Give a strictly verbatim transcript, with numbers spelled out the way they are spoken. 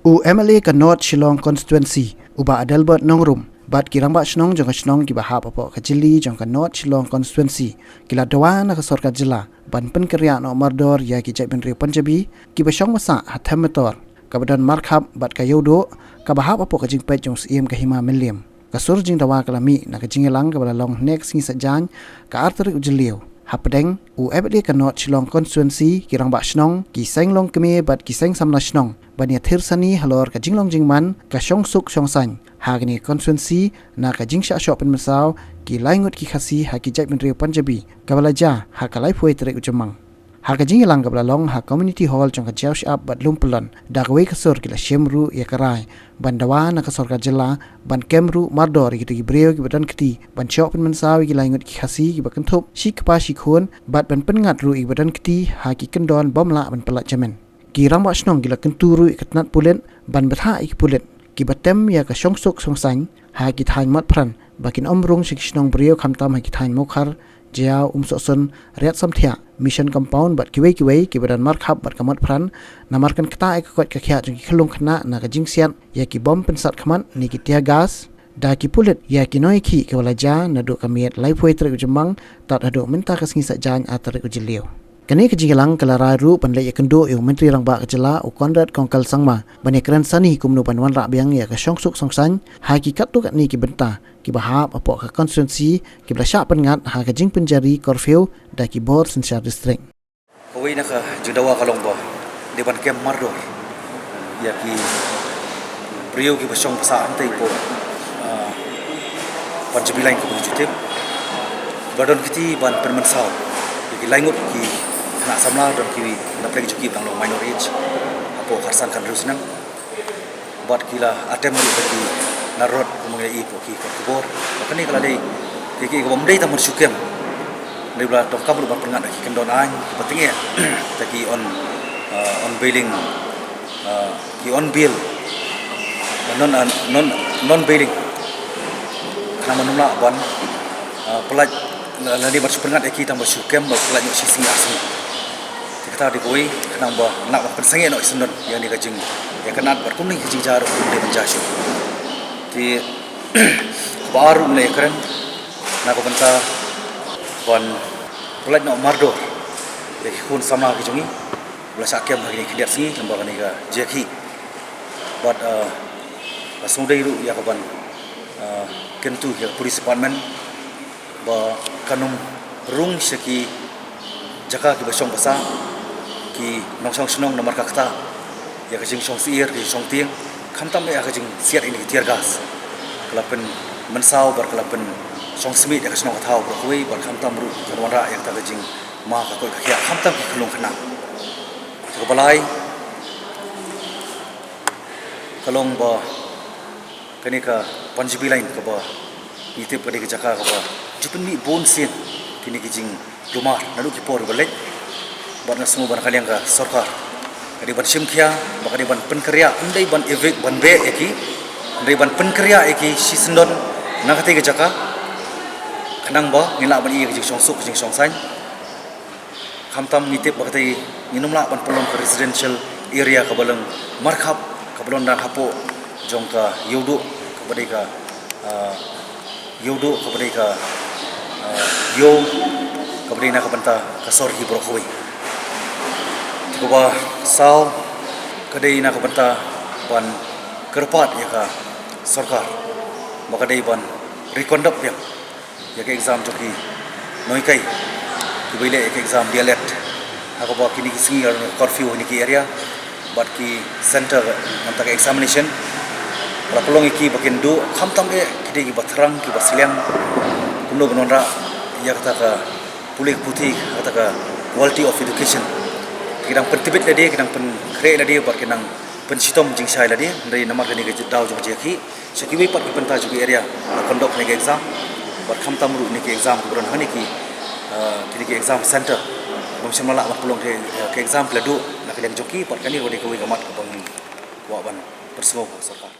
U M L A ka North Shillong Constituency, u Bah Adelbert Nongrum, bad ki rangbah shnong jong ka shnong kiba hap hapoh ka jylla jong ka North Shillong Constituency, ki la dawa na ka sorkar jylla ban pynkynriah noh mardor ïa ki jaitbynriew Punjabi kiba shong basa ha Them Metor, kaba don markhap bad ka Ïewduh, kaba hap hapoh ka jingpeit jong u Syiem ka Hima Mylliem. Ka sur jingdawa ka la mih na ka jingïalang kaba la long ha ka sngi Saitjaiñ, ka ar tarik u Jylliew. Hapdeng, u M L A ka North Shillong Constituency, ki rangbah shnong, ki seng longkmie bad ki seng samla shnong ban ïathir sani halor ka jinglong jingman ka shongsuk shongsaiñ ha kane ka constituency, na ka jingshah shoh pynmynsaw ki lai ngut ki Khasi ha ki jaitbynriew Punjabi, kaba la jia ha ka laiphew tarik u Jymmang. Ha ka jingïalang kaba la long ha Community Hall jong ka Jaiaw Shyiap bad Lum Pyllun, da kawei ka sur ki la shim ruh ïa ka rai ban dawa na ka sorkar jylla ban kem ruh mardor ïa kita ki briew kiba don kti ban shoh pynmynsaw ïa ki lai ngut ki Khasi kiba kynthup shi kpa shi khun, bad ban pynngat ruh ïa kiba don kti ha ki kyndon bym lah ban pyllait jamin. Ki rangbah shnong ki la kyntu ruh ïa ka tnat pulit ban bthah ïa ki pulit kiba tem ïa ka shongsuk shongsaiñ ha ki thaiñ Motphran, ba kin ym rung sha ki shnong briew khamtam ha ki thaiñ Mawkhar, Jaiaw, Umsohsun, Riatsamthiah, Mission Compound bad kiwei kiwei kiba don markhap bad ka Motphran, namar kan ktah ïa ka koit ka khiah jong ki khyllung khynnah na ka jingsiat ïa ki bom pynsat khmat ne ki tear gas da ki pulit ïa ki nongïakhih, kaba la jia naduh ka miet laiphew tarik u Jymmang tad haduh mynta ka sngi Saitjaiñ, ar tarik u Jylliew. Kane ka jingïalang ka la rai ruh ban leit ïakynduh ïa u Myntri Rangbah ka jylla, u Conrad Kongkal Sangma, ban ïakren sani kumno ban wanrah biang ïa ka shongsuk shongsaiñ ha ki katto katne ki bynta kiba hap hapoh ka constituency, kiba la shah pynngat ha ka jingpynjari curfew da ki bor synshar district. Kawei na ka jingdawa ka long ba dei ban kem mardor ïa ki briew kiba shong basa hangtei hapoh, ah, Punjabi line kaba ngi ju tip. Ba don kti ban pynmynsaw ïa ki lai ngut ki khynnah samla, don kiwei na pdeng jong ki ba dang long minor age, hapoh khatsan khathynriew snem. Bad ki la attempt ruh ïa ki na rot, kumba ngi la ïohi hapoh ki khubor. Bad kane ka la dei ki, ki kaba ym dei tang ban shu kem. Dei ba la donkam ruh ban pynngat da ki kyndon aiñ kiba tyngeh, da ki on, ah, on bailing, ah, ki on bail, non, ah, non, non bailing, khnang ban ym lah ban, ah, pyllait, la, lane ban shu pynngat ïa ki tang ban shu kem ba pyllait noh shi sngi ar sngi. Te kata dei kawei khnang ba lah ban pynsangeh noh shisyndon ïa kane ka jingïakynad bad kumne ka jingjia ruh kam dei ban jia shuh. Te kaba ar ruh ngi la ïakren na ka bynta ban pyllait noh mardor ïa ki khun samla ki jong ngi ba la shah kem ha kine ki khyndiat sngi lyngba kane ka jingïakhih. Bad, ah, la sngewdei ruh ïa ka ban, ah, kyntu ïa ka police department ba kan ym rung sha ki jaka kiba shong basa ki nongshong shnong, namar ka ktah ïa ka jingshong syiar, ka jingshong tieng, khamtam ïa ka jingsiat ïa ki tear gas. Ka la pynmynsaw bad ka la pynshong smiej ïa ka shnong ka thaw baroh kawei, bad khamtam ruh kan wanrah ïa kata ka jingma ka koit ka khiah khamtam ki khyllung khynnah. Kaba lai ka long ba kane ka Punjabi line kaba ngi tip ka dei ka jaka kaba ju pynmih bun sien kine ki jingkulmar naduh ki por ba leit. Bad nga sngew ba na ka liang ka sorkar ka dei ban shim khia, ba ka dei ban pynkynriah, ym dei ban evict, ban beh ïa ki, hynrei ban pynkynriah ïa ki shisyndon na katei ka jaka, khnang ba ngin lah ban ïoh ïa ka jingshongsuk, ka jingshongsaiñ. Khamtam ngi tip ba katei ngin ym lah ban pynlong ka residential area kaba long markhap, kaba long dang hapoh jong ka Ïewduh, kaba dei ka, ah, Ïewduh, kaba dei ka, ah, ïew kaba dei na ka bynta ka sor hi baroh kawei. Te kaba saw ka dei na ka bynta ban kyrpad ïa ka sorkar ba ka dei ban reconduct biang ïa ka exam jong ki nonghikai kiba ïaleh ïa ka exam D L Ed, ha kaba kine ki sngi ka long curfew ha kine ki area bad ki center namar ka examination. Ba la pynlong ïa ki ba kin duh khamtam eh ki dei kiba thrang, kiba sliang, kumno ban wanrah ïa kata ka pule ka puthi, kata ka quality of education. Ki dang pyntbit lade, ki dang pynkhreh lade bad ki dang pynshitom jingshai lade, hynrei namar kane ka daw jong ka jingïakhih, sha kiwei pat ki bynta jong ki area la conduct kane ka exam. Bad khamtam ruh kine ki exam kiba don hangne ki, ah, kine ki exam center, bym shym la lah ban pynlong ka, ka exam, ki la duh na ka liang jong ki. Bad kane ka dei kawei ka mat kaba ngi kwah ban pynsngew ha ka sorkar.